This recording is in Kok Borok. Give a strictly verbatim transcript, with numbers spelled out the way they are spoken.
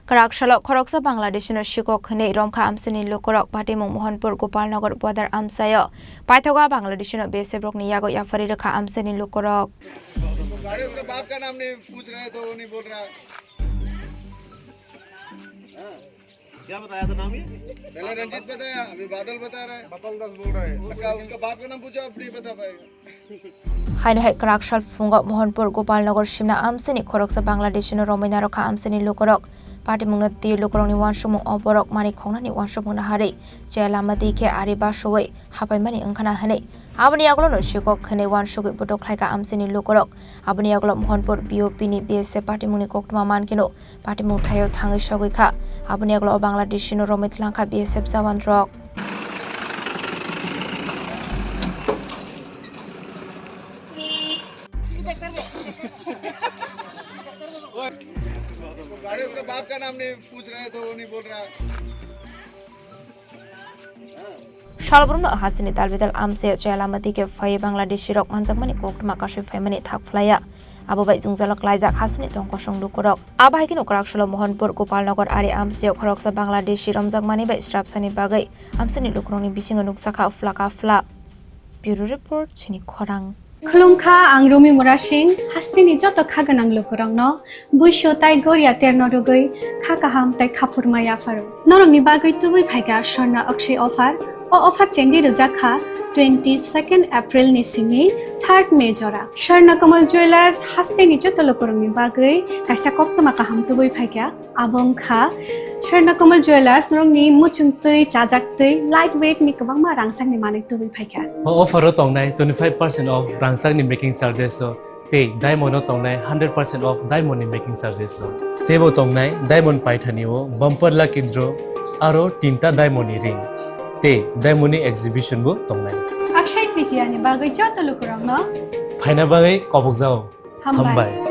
Kwrak salo khoroksa Bangladeshino sikok hwnwi romkha amchaini lukurok. Patimung Mohanpur Gopalnagar border amchaio paithogo Bangladeshino B S F rokni yago yapharwi rwkha amchaini lukurok. गाड़ी उसका बाप का नाम नहीं पूछ रहे तो वो नहीं बोल रहा। क्या बताया था नाम ये? पहले रंजीत बताया, अभी बादल बता रहा है। बादल दास बोल रहा है। उसका, उसका बाप का नाम पूछो, अब नहीं बता पाएगा। Haino hai kwrak sal phungo Mohanpur Gopalnagar simna amchaini khoroksa Bangladeshino romwi narwkha amchaini lukurok. Patimungno twi lukurokni uansukmung o borok manwi khongnani uansukmung naharwi chaya lama twi khe ari basui hapaimani wngkhana hwnwi. Aboni yagulono sikok hwnwi uansugwi butuk khlaikha amchaini lukurok. Aboni yagulo Mohanpur B O P ni B S F patimungni koktwma mankhe no patimung thaio thangwi sogwi kha. Aboni yagulo o Bangladeshino romwi twlangkha B S F jawan rok. गाड़ी उसका बाप का नाम नहीं पूछ रहे तो वो नहीं बोल रहा। Salbrumno hasteni dalbidal amchaio chaya lama twi khe phaiwi Bangladeshi rok manjakmani koktwma kasui phaimani thak phlaiya. Abo bai jwngjalo klaijak hasteni tongkosong lukurok. Abo hai kheno kwrak salo Mohanpur Gopalnagar ari amchaio khoroksa Bangladeshi romjakmani bai srapsani bagwi amchaini lukurokni bisingo nukjakha phlaka phla. Bureau Report, chini khorang. Khulumkha, ang Rumi Murasing, hasteni joto kha gwnang lukurokno buisu tai goria terno rwgwi kha kaham tai khaphurma yapharo. Norokni bagwi tubui phaikha Swarna Akshay offer. O offer chengwi rwjak kha twenty second April ni simi third May jora. Swarna Kamal Jewellers hasteni joto lukurokni bagwi kaisa koktwma kaham tubui phaikha. Abo wngkha Swarna Kamal Jewellers, norokni muchung twi, chajak twi, light weight ni kwbangma rangchakni manwi tubui phaikha. O offer o tongnai twenty five percent off rangchakni making charges o, tei diamond o tongnai hundred percent off diamond ni making charges o. Teibo tongnai diamond paithani o bumper lucky draw aro tinta diamond ni ring tei diamond ni exhibition bo tongnai. Akshay Tritiya ni bagwi joto lukurokno phaina bagwi kobokjao. Hambai. Hambai.